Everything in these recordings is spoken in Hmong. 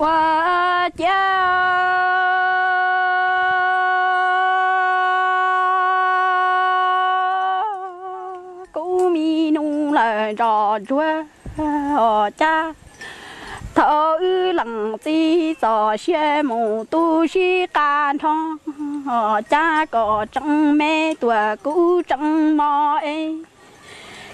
Ua ciav kuv mi nus lawm nrog ntsuag os cab. Thaum wb lees txiv txoj sia mus tu sib qab nrho, cab kom tseem me tuaj kuv tseem mos es.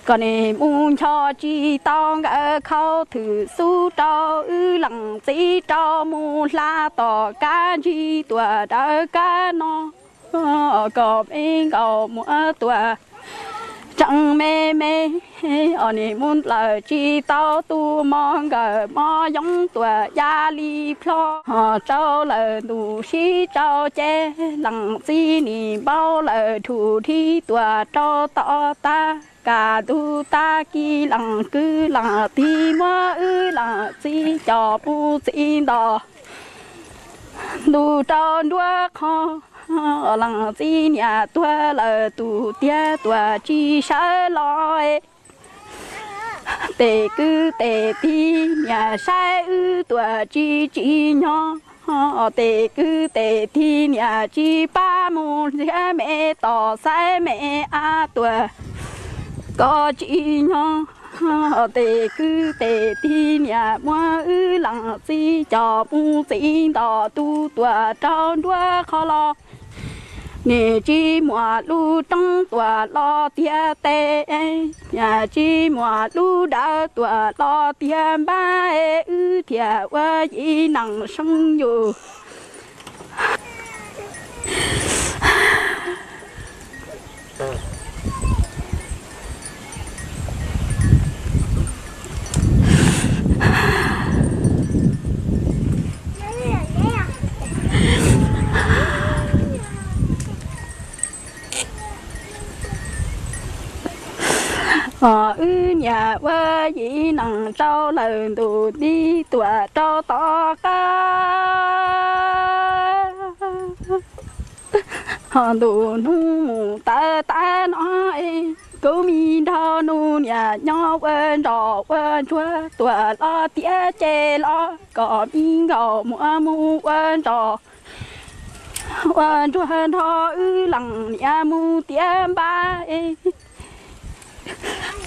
Koj nim mus nco tsis tau nkawd khau thwm xub rau wb lees txiv rau mus hla tom kab ntsig tuaj dawb kab no. Koj me nkauj muam tuaj tseem me me, os nim mus lawm tsis tau tus mos nkawm mos yoov tuaj ya li plho. Ho rau lawm ntuj sib tsau ces lees txiv nim npau lawm dhub dhi tuaj rau tom tag. Kaj ntug tag kis lees kwv lees tij muab wb lees txiv coj mus txiv nto ntuj rau nruab qhov. Lees txiv niam tuag lawm tus tiag tuaj tsis sawv los. Tes kwv tes tij niam saib wb tuaj tsis tsim nyog, tes kwv tes tij niam tsis pab mus nrhiav me tos xaiv me ab tuaj kom tsim nyog. Tes kwv tes tij niam muab wb lees txiv coj mus txiv nto ntuj tuaj rau nruab qhov los. Nim tsis muaj lub roob tuaj los tiag tes, niam tsis muaj lub dawb tuaj los tiag npab, wb thiaj ua yim neeg seev yus. Wb niam ua yim neeg rau lawm ntuj nti tuaj rau tom qab. Ho ntuj hnub mus tawm tag no, kuv mi nrog nus niam nyob ua nroj ua ntsuag tuaj los tiav ces los kom mi nkauj muam mus ua nroj ua ntsuag nrog wb lees niam mus tiav npab.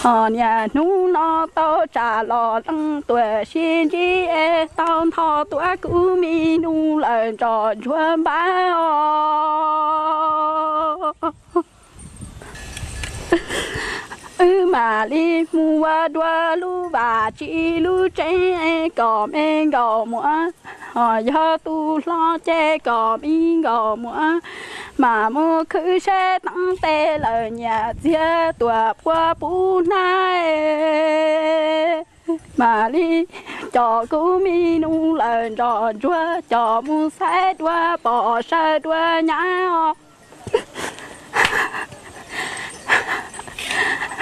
Ho niam hnub no tau tsa los lees tuaj sib ntsib es tau ntho tuaj kuv mi nus lawm nrog ntsuag npab os. Wb mam li mus ua dua lub vaj tsis lub tsev kom me nkauj muam, ho yog tus hlob ces kom me nkauj muam mam mus khwv seb teeb tes lawm niam txiag tuaj puag puv hnab. Mam li coj kuv mi nus lawm nrog ntsuag coj mus xaiv dua poj sawv dua nyab os.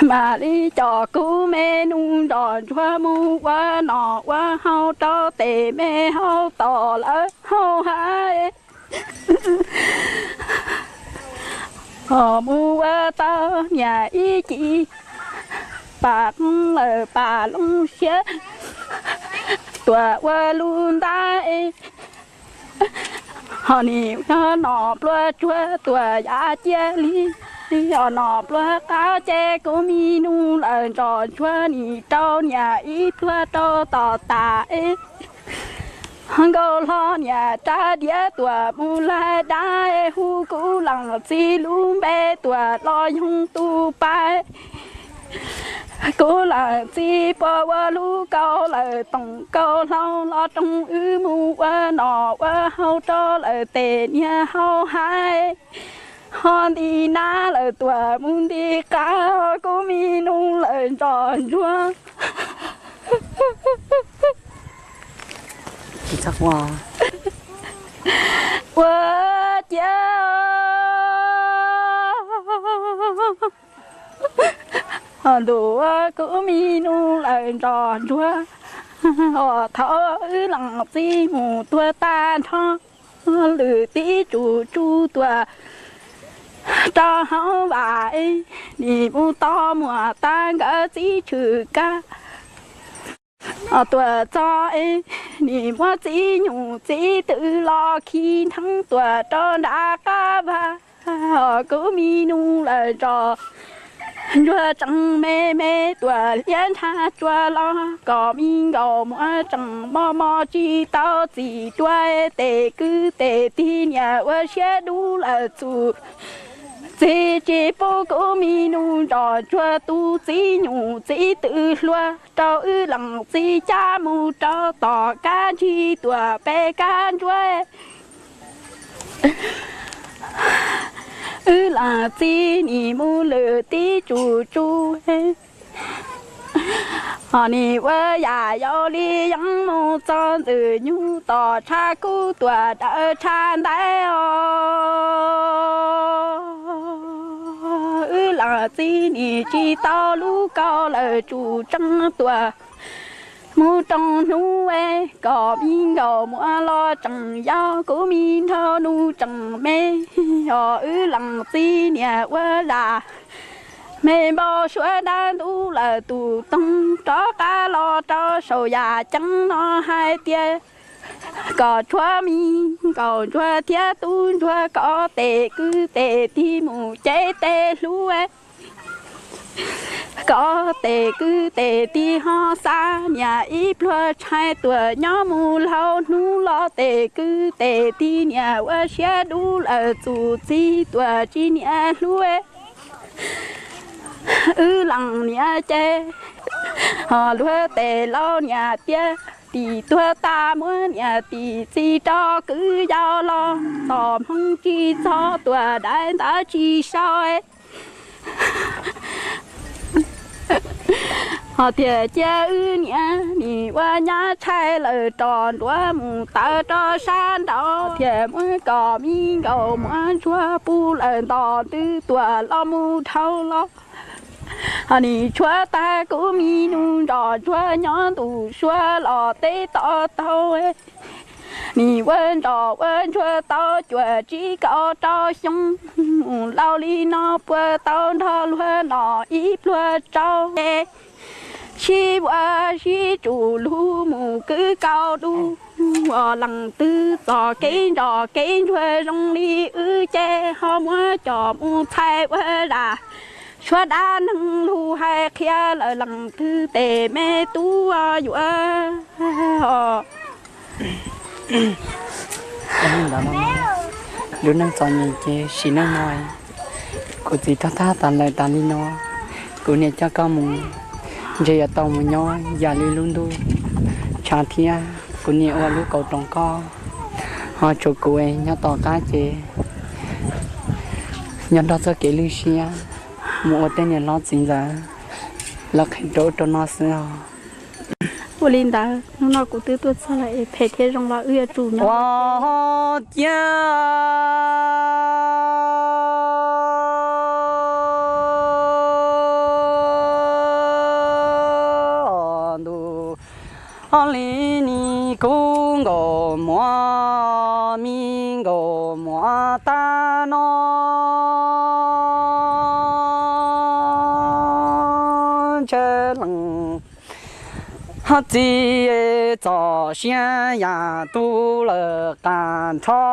Mam li coj kuv me nus nrog ntsuag mus ua noj ua haus rau tej me hauv toj lawm hauv hav. Ho mus ua tau niam ib cim pam lawm pam loo siab tuaj ua lub ntab. Ho nim yog nom pluag tsuag tuaj yav ciaj li, ho nom pluag qab ces kuv mi nus lawm nrog ntsuag nim rau niam ib pluag rau tom tas. Nkauj hlob niam rab diav tuaj mus laig dab, hu kuv lees txiv lub npe tuaj los yoog tus pais. Kuv lees txiv puas ua lub kaus lawm toom kaus hlau los roog wb mus ua noj ua haus rau lawm tej niag hauv hav. Ho nti nab lawm tuaj mus nti qab, kuv mi nus lawm nrog ntsuag ua ciav. Ho ntuj, kuv mi nus lawm nrog ntsuag, ho thaum wb lees txiv mus tuag tag nrho, lwm tib tsuj tsuj tuaj rau hauv vaj, nim mus tos muaj tag nkawd txiv tshwm kab. Tuam txog es nim muab txiv nyuj txiv twm los khi ntheeb tuam rau nram qab vaj. Kuv mi nus lawm nrov ntsuag tseem me me tuam liab ntsha tsuag los kom mi nkaus muab tseem mos mos tsis tau txim tuaj tes kwv tes tij niam ua siab dub lawm txus txiv tsis pub kuv mi nus nrov ntsuag tus txiv nyuj txiv twm hluas rau wb leej txiv cab mus rau tom kab ntsig tuam peb kab ntsuab. Wb leej txiv nim mus lwm tib tsuj tsuj, ho nim ua yam yau li yeeb mus txog ntxwm nyug tom tshav kub tuam dawm tshav ntais os. Wb leej txiv nim tsis tau lub kaus lawm tsum tseeb tuam mus roos hnub kom mi nkaus muab los tseem yau kuv mi nrhau nus tseem me. Os wb leej txiv niam ua zam me npau suav dab ntub lawm tus toog rov qab los rau saum yam ceeb no hais tias kom tshuav mi nkaus ntsuag thiab tub ntsuag kom tes kwv tes tij mus cev tes hlub. Kom tes kwv tes tij ho xa niam ib pluag tshais tuam nyob mus laug hnub los tes kwv tes tij niam ua siab dub lawm txus txiv tuam tsis niam hlub. Wb leej niam ces ho luag tes laus niam tias tim tuag tas muab niam tim txiv rov kwv yau los tom hmoov tsis txog tuam dai ntawd tsis sau. Ho thiaj cia wb niam nim ua nyab tshais lawm rov nruab mus tawm rau sab nraud thiaj muab kom mi nkaus muab ntsuag pub lawm nto ntws tuam los mus dhau los. Ho nim tshuav tag kuv mi nus nrov ntsuag nyob ntuj suav los teb to taug. Nim ua nrov ua ntsuag tau cuam tsib kaum rau xyoo, mus laus li no puas tau nrog luag no ib pluag rau. Sib ua sib tsum lug mus kwv kaus dub, ua leej twg txoj kev nrov kev ntsuag zoo li wb ces ho muab coj mus txhais ua zam suav dab neeg lug hais qhia lawm leej twg tes me tub yuav. Lub neej txom nyem ces sim neej no kuv txiv tuag tag tas lawm tas li no, kuv niam coj koj mus ntshe yuav tau mus nyob yam li lub ntuj tshav thiab kuv niam ua lub kaus roos koj, ho tshuav kuv nyob tom qab ces nyob nrog txoj kev lwj siab mus ua tej niam hlob txiv ntxawm lawv qhia rau ub rau no xwb os. Ua li ntawd hnub no kuv twb tuaj txog lawm es phem thiab zoo los wb yuav tsum nyob. Ua ciav ntuj li nis kub nkaus muab mi nkaus muab tag no ntshe leej ho txiv txoj sia yam tu lawm qas nrho.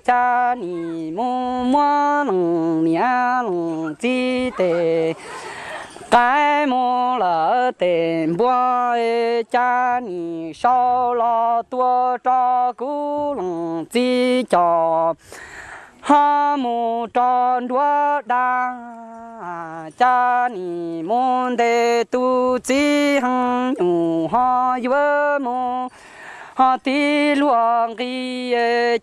Cas nim mus muab leej niam leej txiv tes qaib mus lawm tes npua, cas nim sau los tua rau kuv leej txiv cov ho mus rau nruab dab. Cas nim mus ntes tus txiv heev nyuj ho yuav mus ho tib luag nqi,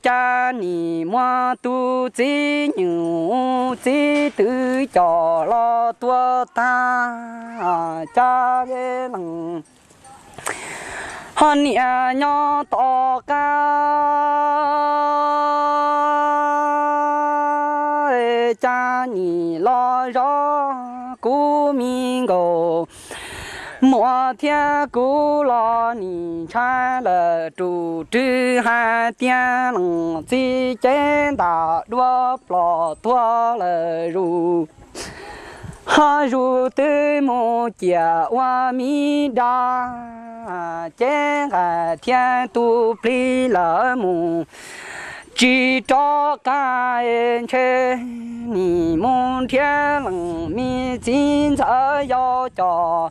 cas nim muab tus txiv nyuj txiv twm coj los tua tag. Cas leej ho niam nyob tom qab, cas nim los zov kuv mi nkaus muam thiab kuv los nim ntshai lawm tus rwg hais tias leej txiv cev ntam dua plom tuag lawm zus. Ho zuj twb mus ciam ua mi dab, cev nqaij thiab tu plig lawm mus tsis rov qab. Ntshe nim mus nrhiav leej me txiv ntxawm yau coj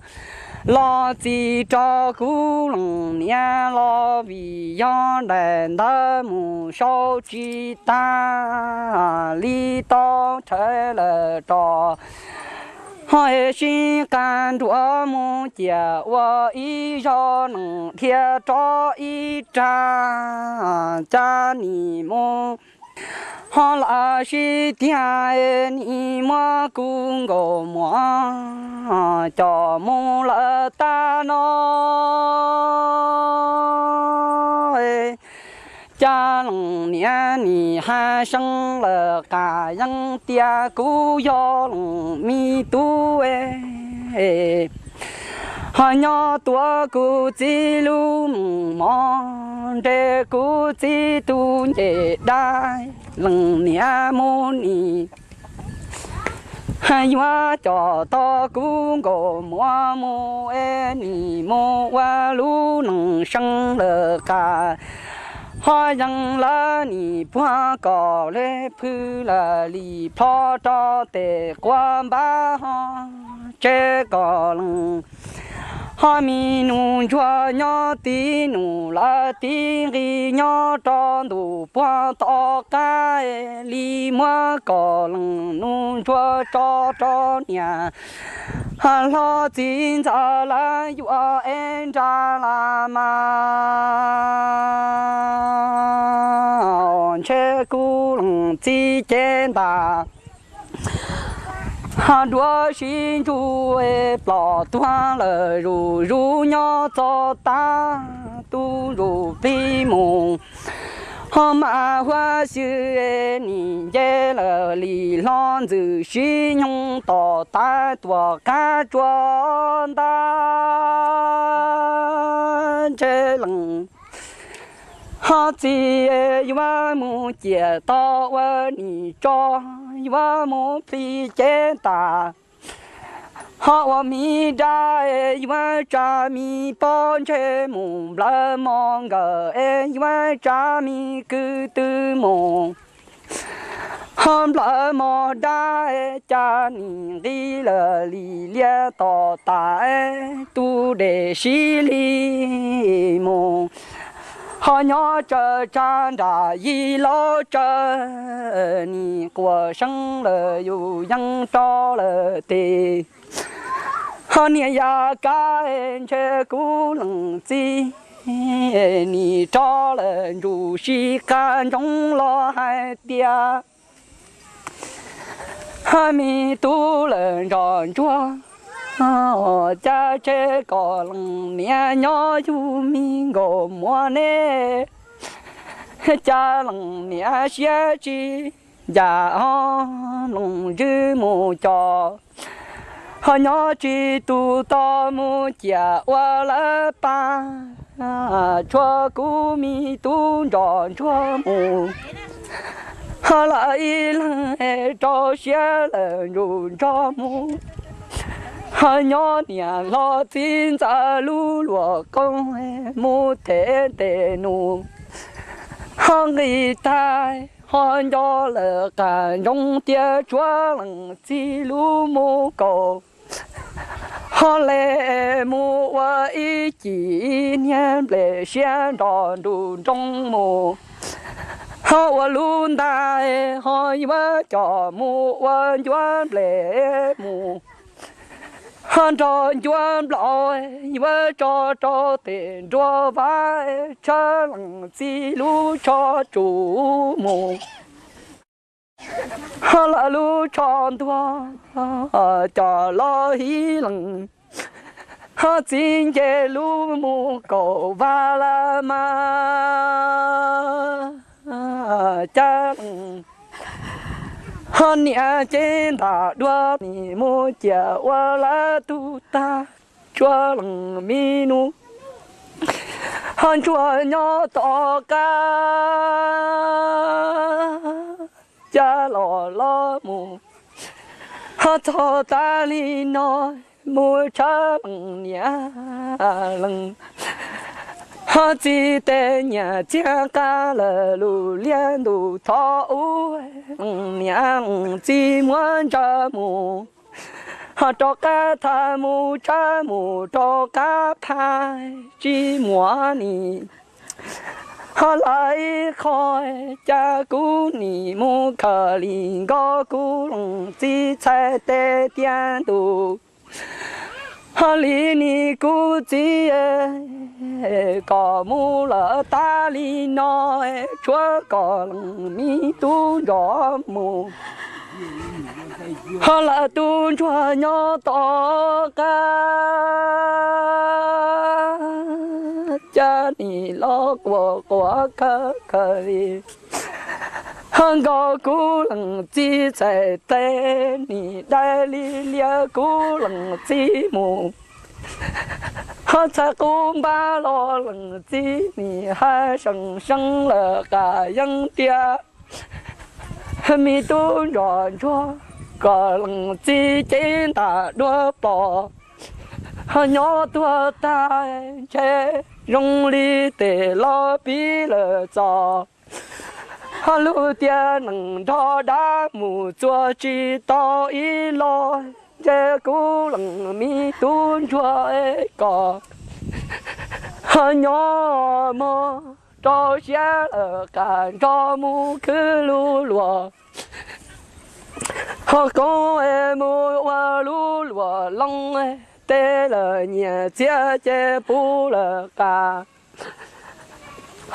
los txis rau kuv leej niam los, vim yog daim ntawv mus sau tsis tag li, tau rhawv lawm rov ho es sib qab nruab mus ciam ua ib zaug, nees dhia rov ib rag, cas nim mus ho lawm sib tiag, nim muab kuv nkauj muam coj mus lawm tag no. Cas leej niam nim hais seev lawm qas yees tias kuv yog leej me tub, ho nyob tuav kuv txiv lub moos, nres kuv txiv tus ncej dab. Leej niam mus nim yuav coj tau kuv nkauj muam mus es nim mus ua lub neej seev lawm qas ho yees lawm, nim puag kom le phwj lawm li plho rau tej quav npab ho tseg kom leej ho me nus ntsuag nyob tib nus lawm tib nqis nyob rau ntuj puag tom qab li, muab kom leej nus ntsuag tso rau niam hlob txiv ntxawm lawv yuav es nra las mas. Ntshe kuv leej txiv cev ntas ho dua sib ntsuj plaub tuag lawm zuj zus nyob txog tav tu ntsuj plig mus ho mam huab xyw nim nce lawm li hlo ntxwm sib nyoog tom tav tuam qab tsua ntag. Ntshe leej ho txiv yuav mus ciam tau ua nim tso, yuav mus plig cev tas ho ua mi dab, yuav tsa mi pob ntseg mus nplawm mos nkawm es yuav tsa mi kwv tw mus ho nplawm mos dab, cas nim nqis lawm li liab tom tas tu dej sib li mus ho nyob tsawg tsag nram yim laub tsawv, nim quaj seev lawm yus yees rau lawm tes ho niam yaj kab, ntshe kuv leej txiv nim rov lawm ntsuj sib qab ntsoov los hais tias, ha, me tub lawm ntsoj ntsuag, cas tseg kom leej niam nyob yug me nkauj muam ne, cas leej niam siab tsis ncaj ho mloog ntswg mus coj ho nyob tsis tus tau mus ciam ua lawv pab, tshuav kuv me tub ntsoj ntsuag mus ho lawm ib leeg rau siab lawm ntsuj ntsog mus ho nyob niam hlob txiv ntxawm lub luam qoob mus them tes nus ho nqis tag ho nco lawm qab ntsoov tias tshuav leej txiv lub mus kaus ho le mus ua ib cim niag nplej siab nrog nruj nroog mus ho ua lub ntais ho yuav coj mus ua ncuav nplej mus ho nrog ncuav nplaum yuav tso rau tes nruab vab, tshuav leej txiv lub tsho tsum mus ho lawm lub tsho ntuag coj los hib leej ho txiv nce lub mus kaum vag lawm mas. Cas leej ho niam cev ntaj dua nim mus ciam ua lawv tug tag, tshuav leej me nus ho ntsuag nyob tom qab, cas los los mus Ho txog tas li no mus tshawb leej niam leej, ho txiv tej nyiaj txiag qab lawm lub liab ntuj thaum ub, leej niam leej txiv muab ntsawj mus, ho rov qab thaj mus tshawb mus rov qab phaj tsis muaj ni. Ho lawm ib qho cas kuv nim mus khaws li nkaus kuv leej txiv txhais tes tiaj ntuj. Ho li nim kuv txiv, kom mus lawm tas li no, tshuav kom leej me tub ntsuag mus. Ho lawm tub ntsuag nyob tom qab, cas nim los quaj quaj kawg kawg li. Ho nkaus kuv leej txiv txhais tes nim dai li lias kuv leej txiv mus. Ho txhais qub npab los leej txiv nim hais seev seev lawm qab yeeb tias, me tub ntsuag ntsuag, kom leej txiv cev ntaj duab plos, ho nyob tuag tag ntshe zoo li tes los pib lawm txoj. Ho lub tiaj neeg nrog dab mus txuas tsis tau ib los, ntshe kuv leej me tub ntsuag kom ho nyob mog rau siab lawm qab nrog mus khwv lub luam. Ho koob mus ua lub luam loo, tej lawm nyiaj txiag ces puv lawm qab.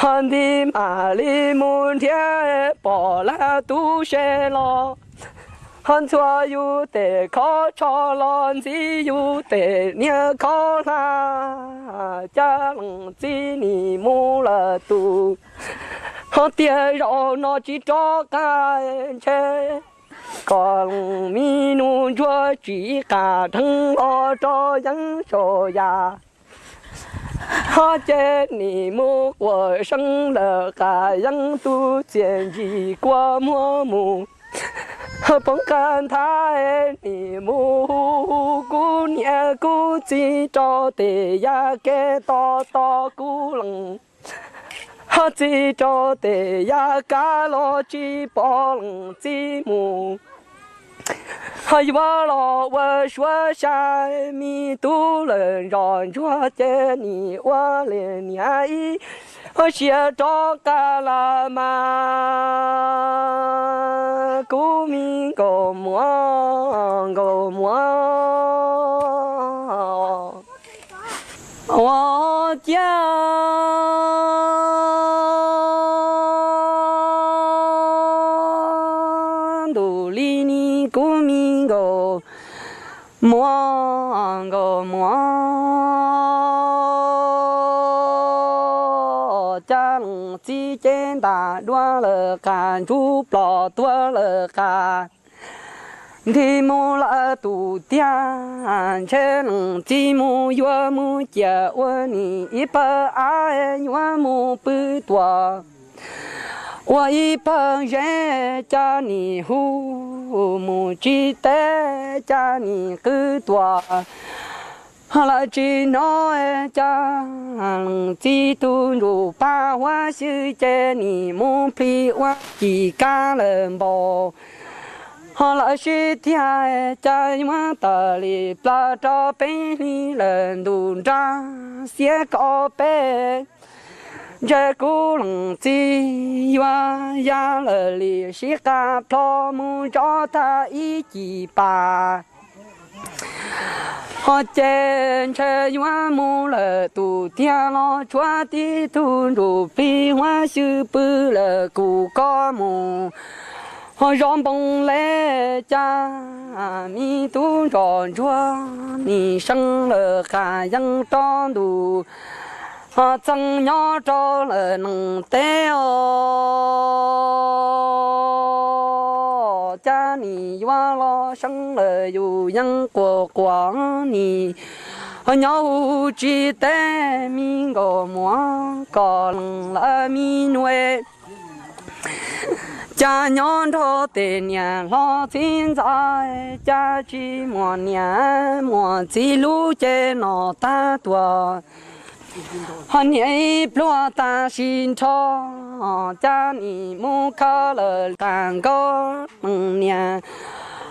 Ho nti mam li mus nrhiav pom lawm tub se los, ho ntxhua yus tes khob tsho los ntxiv yus tes niag khob hlab, cas leej txiv nim mus lawm tus. Ho tiag zaum no tsis rov qab ntshe kom leej me nus ntsuag tsis qab dheev los rau yeeb saum yas. Ho ces nim mus quaj seev lawm qab yeeb tus txiaj ntsim kua muag mus. Ho poob qab nthav nim mus hu hu kuv niam kuv txiv rau tes yaj kev tos tos kuv leej. Ho txiv rau tes yaj kab los tsis pom leej txiv mus. Ho yuav los ua suav sai me tub lawm ntsoj ntsuag ces nim ua li niam ib, ho sia rov qab los mas kuv me nkauj muam, nkauj muam. Ua ciav ntuj li ni kuv me nkauj muam, nkauj muam, cas leej txiv cev ntaj duab lawm qab ntsuj plos tuag lawm qab. Nthi mus lawm tus tiag, ntshe leej txiv mus yuav mus ciam ua nim ib pawg av, yuav mus pw tuam ua ib pawg zeb, cas nim hu mus tsis teb, cas nim qw tuam. Ho lawm tsis hnov cas leej txiv tus ntsuj plig huab xyw ces nim mus plig ua ci kab lawm npaum. Ho lawm sib tiag cas yuav tawm li plaws rau peb hlis lawm ntuj nrag xiab kaum peb. Ntshe kuv leej txiv yuav ya lawm li sib qab plho mus tso tag ib ci pas. Ho ces ntshe yuav mus lawm tus tiag los tshuav tib tug ntsuj plig huab xyw pw lawm kuv koj mus. Ho zov npoo le cas me tub ntsoj ntsuag nim seev lawm qab yeeb rau ntuj, ho txeev nyob rau lawm neeg teb os. Cas nim yuav los seev lawm yus yeeb quas quas nim, ho nyob hu tsis teb me nkauj muam, kom leej lawm me nus. Cas nyob nrog tej niam hlob txiv ntxawm, cas tsis muaj niam muaj txiv hlub ces nom tag tuag. Ho niam ib pluag tam sim nrho, cas nim mus khawb lawm qab nkaus leej niam.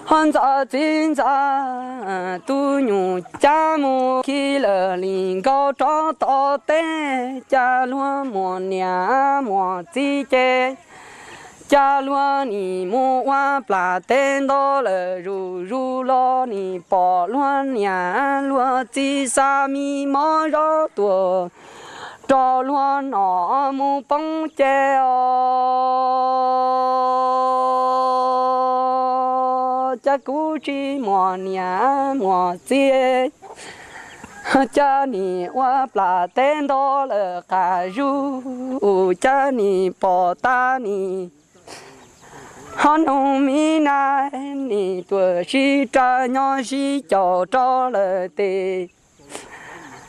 Ho ntxawm txiv ntxawm tus nyuj cas mus khi lawm li nkaus rov tom teb, cas luag muaj niam muaj txiv ces cas luag nim mus ua plam teb nto lawm. Zuj zus los nim pom luag niam luag txiv xa me mob zov tuag rau luag nom mus poob ces os, cas kuv tsis muaj niam muaj txiv. Cas nim ua plam teb nto lawm qab zug, cas nim pom tas nim ho nug me na, nim tuaj sib raws nyob sib caum rau lawm tes.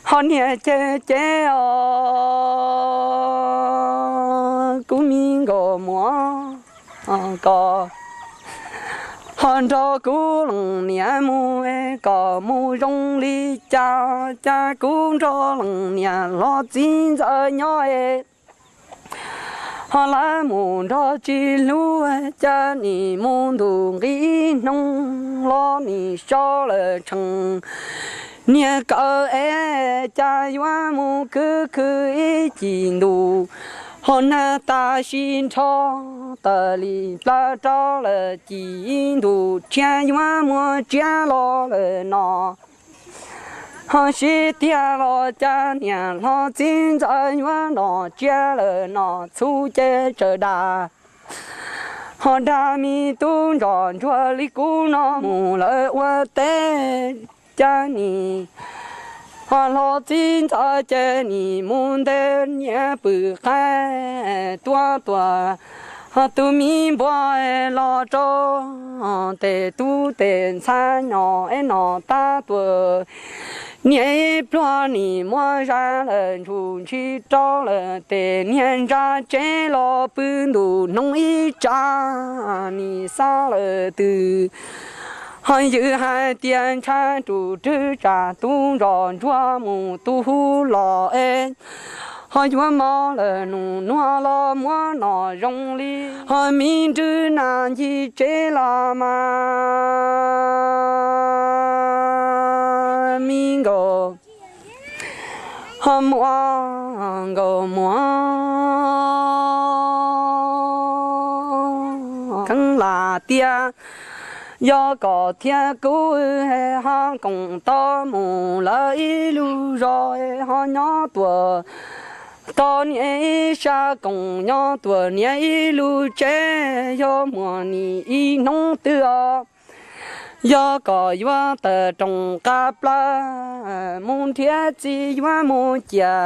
Ho niam ces ces os, kuv me nkauj muam, koj ho nrog kuv leej niam mus, koj mus zoo li cas, cas kuv nrog leej niam hlob txiv ntxawm nyob es. Ho lawv mus nrog tsis hlub, cas nim mus ntu nqi ib hnub los nim so lawm tshee. Niag kawm es cas yuav mus khwv khwv ib cim ntus, ho nag tam sim nrho tawm li plaws rau lawm cim ntus, thiaj yuav muaj tsiab los lawm no. Ho sib tiag los cas niam hlob txiv ntxawm yuav nom tsiab lawm no txhub ces tsawm dag. Ho dag me tub ntsoj ntsuag li kuv no mus lawm ua teb, cas nim ho hlob txiv ntxawm ces nim mus nte niam pw qaib tuaj tuaj. Ho tus me npua los rau tes tub tes ntxhais nyob es nom tag tuag. Niam ib pluag nim muab zais lawm ntsuj ntshis rau lawm tes niag ntsa tsev los pw ntu hnub ib tsam nim xa lawm twg. Ho yws hais tias ntshai tus rwg tsam tub ntsoj ntsuag mus tu hub los es, ho yuav mob lawm nus nuag los muab nom zoo li. Ho me nrwg nas ncig tsev los mas me nkaus ho muaj nkaus muaj kheev lam tias yog kom thiab kuv ho koom tau mus lawv ib lub zos ho nyob tuaj tos niam ib sab koom nyob tuaj niam ib lub tsev, yog muaj nim ib hnub twg os. Yog kom yuav tawm rooj qab plawv mus nrhiav txiv yuav mus cia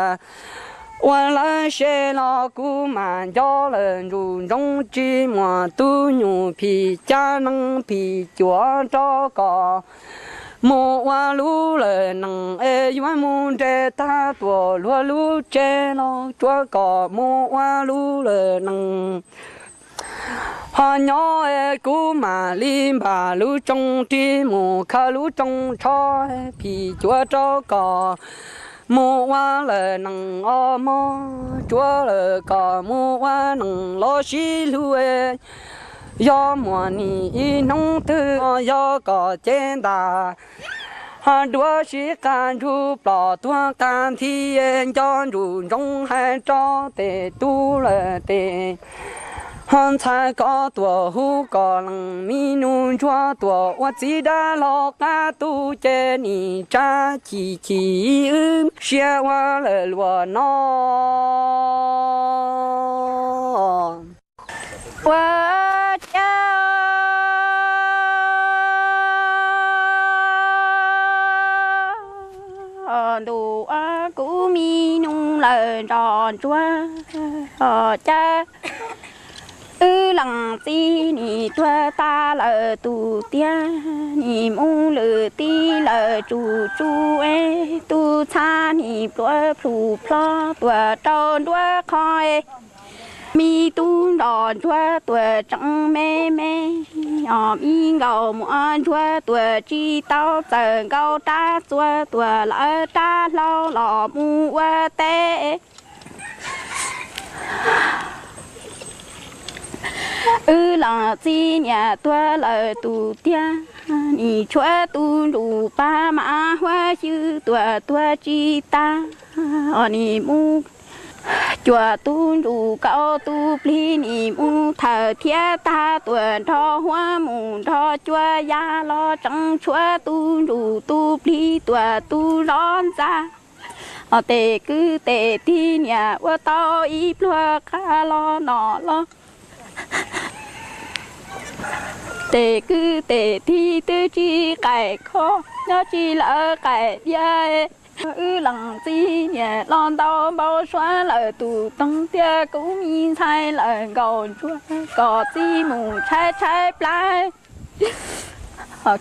ua lawv se los kuv mam nco lawm ntsuj ntsoov tsis muaj tub nyuj phim cab nees phim cuam rau kom mus ua lub lawm nees es yuav mus nres tag tuaj luag lub tsev los tsuav kom mus ua lub lawm nees. Ho nyob es kuv mam li npaj lub tsoos ris mus khaws lub tsoos tsho phim cuam rau kom mus ua lawm nees os mog, tsuav lawm kom mus ua nees los sib hlub. Yog muaj nim ib hnub twg yog kom cev ntas, ho duav sib qab ntsug plos tuag qab nthi, nco ntsuj ntsoov hais rau tes tub lawm tes. Ho ntxhais koj tuaj hu kom leej me nus ntsuag tuaj ua txiv dab los qab tu ces nim tsab chim chim wb siab ua lawm luaj no. Ua cas ntuj ua kuv me nus lawm ntsoj ntsuag, ua cas wb leej txiv nim tuag tas lawm tus tiag, nim mus lwm tib lawm tsuj tsuj es, tus txhab nim pluav plhu plho tuaj rau nruab qhov es. Me tub nroj ntsuag tuag tseeb me me, os me nkauj muam ntsuag tuag tsis tau txawm nkauj rab txuas tuag lawv rab hlau los mus ua teb. Wb leej txiv niam tuag lawm tus tiag, nim tshuav tus ntsuj pag mas huab xyw tuag tuag tsis tag, os nim mus cuag tus ntsuj kaub tus plig nim mus thawm thiab tag tuag nrog huab mus nrog cua ya los tseem tshuav tus ntsuj tus plig tuag tus zov ntxa. Os tes kwv tes tij niam ua tau ib pluag qab los no los, tes kwv tes tij twb tsis qaim kho, nyob tsis lawv qaim diab. Wb leej txiv niam los ntau npau suav lawm tus toog tiag, kuv me ntxhais lawm nkauj ntsuag, kom txiv mus tshaib tshaib plab,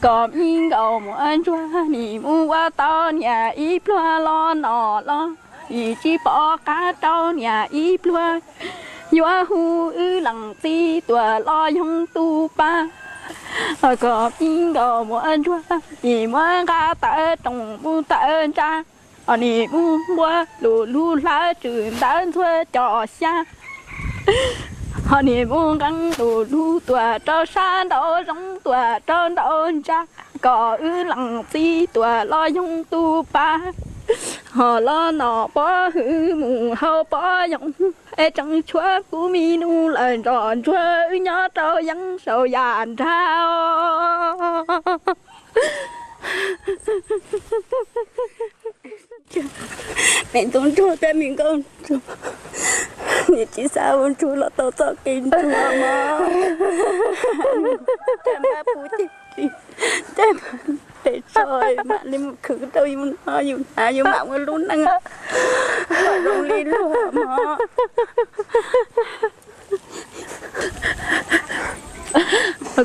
kom me nkauj muam ntsuag nim mus ua tau niam ib pluag los no los, nim tsis pom qab rau niam ib pluag, yuav hu wb leej txiv tuag los yoog tus pab, kom me nkauj muam ntsuag nim muab nqa tawm rooj mus tawm ntsa, os nim mus nquag lus lug hlawv tswm ntawv ntxuag cov xyab, os nim mus nqee lus lug tuag rau sab nraum zoov tuag rau nraum ntsa, kom wb leej txiv tuag los yoog tus pab, ho los no pov hwm mus hauv pov yoov, es tseem tshuav kuv me nus lawm nroj ntsuag wb nyob rau yeeb saum yam nrag. Me tub ntsuag thiab me nkauj ntsuag, nim tsis xav ua ntsuag los tau txoj kev ntsuag mog. Cas npab puv ces, cas npab pem tso, mam li mus khwv rau yus noj yus hnav, yus mam ua lub neej kom zoo li luag mog.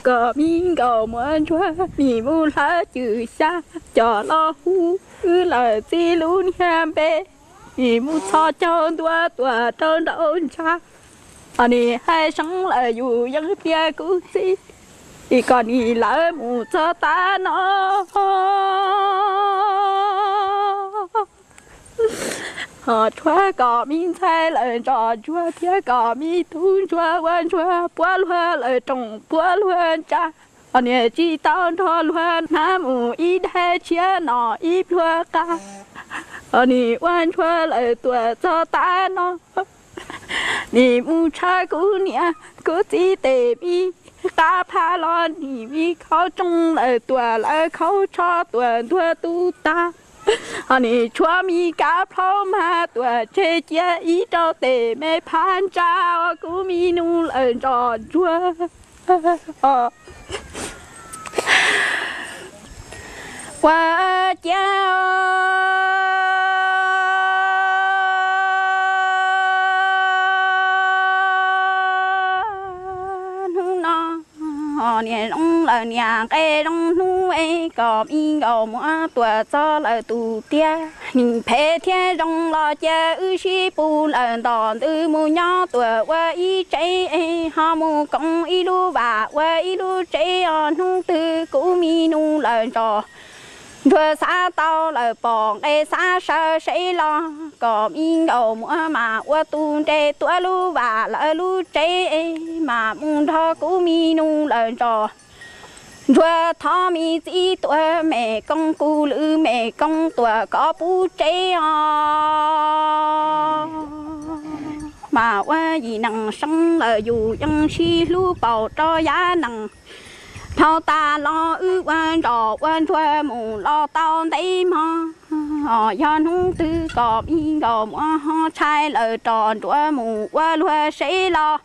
Kom me nkauj muam ntsuag nim mus hlawv cwm xyab coj los hu wb leej txiv lub niag npe, nim mus txhos caug ntua tuag rau nraum ntshav, os nim hais seev lawm yus yeej tias kuv txiv, es kom nim lawv mus txog tav no. Ho tshuav kom me ntxhais lawm nroj ntsuag thiab kom me tub ntsuag ua ntsuag puab luag lawm rooj puab luag ntsa, os nim tsis tau nrog luag hnav mus ib daig tshiab no ib pluag qab, os nim ua ntsuag lawm tuag txog tav no. Nim mus tshawb kuv niam kuv txiv tes me qab phab los nim me khaub rooj lawm tuag lawv khaub tsho tuag ntuag tu tag, ho nim tshuav me kab plhaub mag tuag tseg cia ib rau tes me phab ntsa, kuv me nus lawm nroj ntsuag. Ua ciav hnub no niam zoo lawm niam nqe zoo hnub es kom me nkauj muam tuag txog lawm tus tiag, nim phem thiab zoo los cia wb sib pus lawm nto ntws mus nyob tuag ua ib tsev es ho mus koom ib lub vam ua ib lub tsev os. Hnub twg kuv me nus lawm nroj ntsuag xav tau lawm pom nqe xav sawv seb los kom me nkauj muam mam ua tus nres tuav lub vam lawv lub tsev es mam mus nrog kuv me nus lawm nroj ntsuag thov me txiv tuav me koob kuv lwm me koob tuag kom puv tsev os. Mas ua yim neeg seev lawm yus yeej sib hlub paum rau yav neeg. Dhau tas los wb ua nroj ua ntsuag mus los tau ntev mog, yog hnub twg kom me nkauj muam ho tshais lawm roj ntsuag mus ua luag seb los.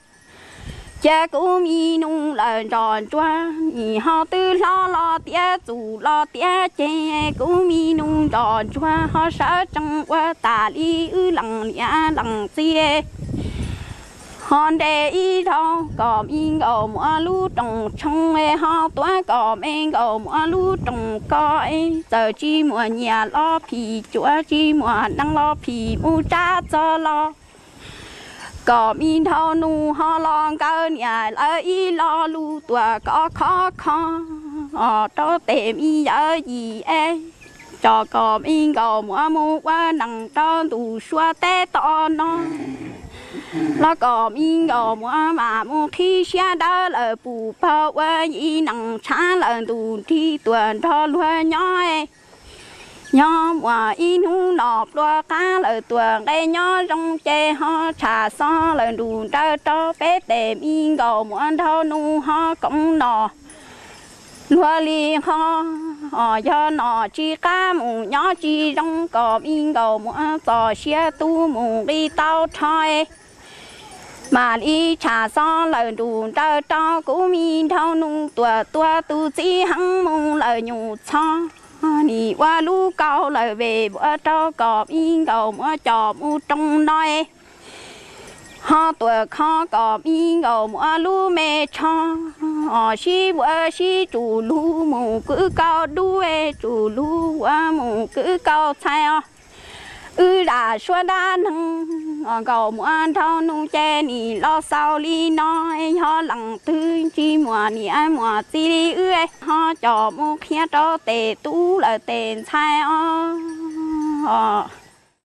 Cia kuv me nus lawm nroj ntsuag nim ho twb hlob los tiav txuj los tiav ceg, kuv me nus nroj ntsuag ho sawv tsees ua tas li wb leej niam leej txiv. Ho nres ib zaug kom me nkauj muam lub rooj tshoob, ho tuav kom me nkauj muam lub rooj kos, txawm tsis muaj nyiaj los phim cuav, tsis muaj nees los phim mus tsab txog los. kom me nraug nus ho los nkawd niam lawv ib lo lus tuam kov khov kho os rau tes me yawm yim es, tso kom me nkaus muab mus ua neej rau ntu suav teb tom no. Los kom me nkaus muab mam mus qhib siab dawb lawm pum pog ua ib neej tshav lawm ntu nrig tuam nrog luag nyob. Yog muaj ib hnub no pluas qab lawm tuam nqe nyob zoo ces ho tsham xov lawm ntu nrawj rau peb tes me nkaus muab nraug nus ho koom no. Luag li ho, os yog no tsis qab mus nyob tsis zoo kom me nkaus muab txo siab tub mus nqis tau rho. Mam li tsham xov lawm ntu nrawj rau kuv me nraug nus tuam tua tus txiv heev mus lawm nyuj txho. Nim ua lub kaus lawm vej vuav rau kom me nkaus muab coj mus roos no. Ho tuam kho kom me nkaus muab lub me tsho, os sib vuav sib tsum lug mus kwv kaus dub, tsum lug vuav mus kwv kaus txhais os. Wb zam suab dab neeg, os nkaus muab nraug nus ces nim los xaus li no. Yog leej twg tsis muaj niam muaj txiv li wb, ho coj mus qhia rau tes tub lawm tes ntxhais os.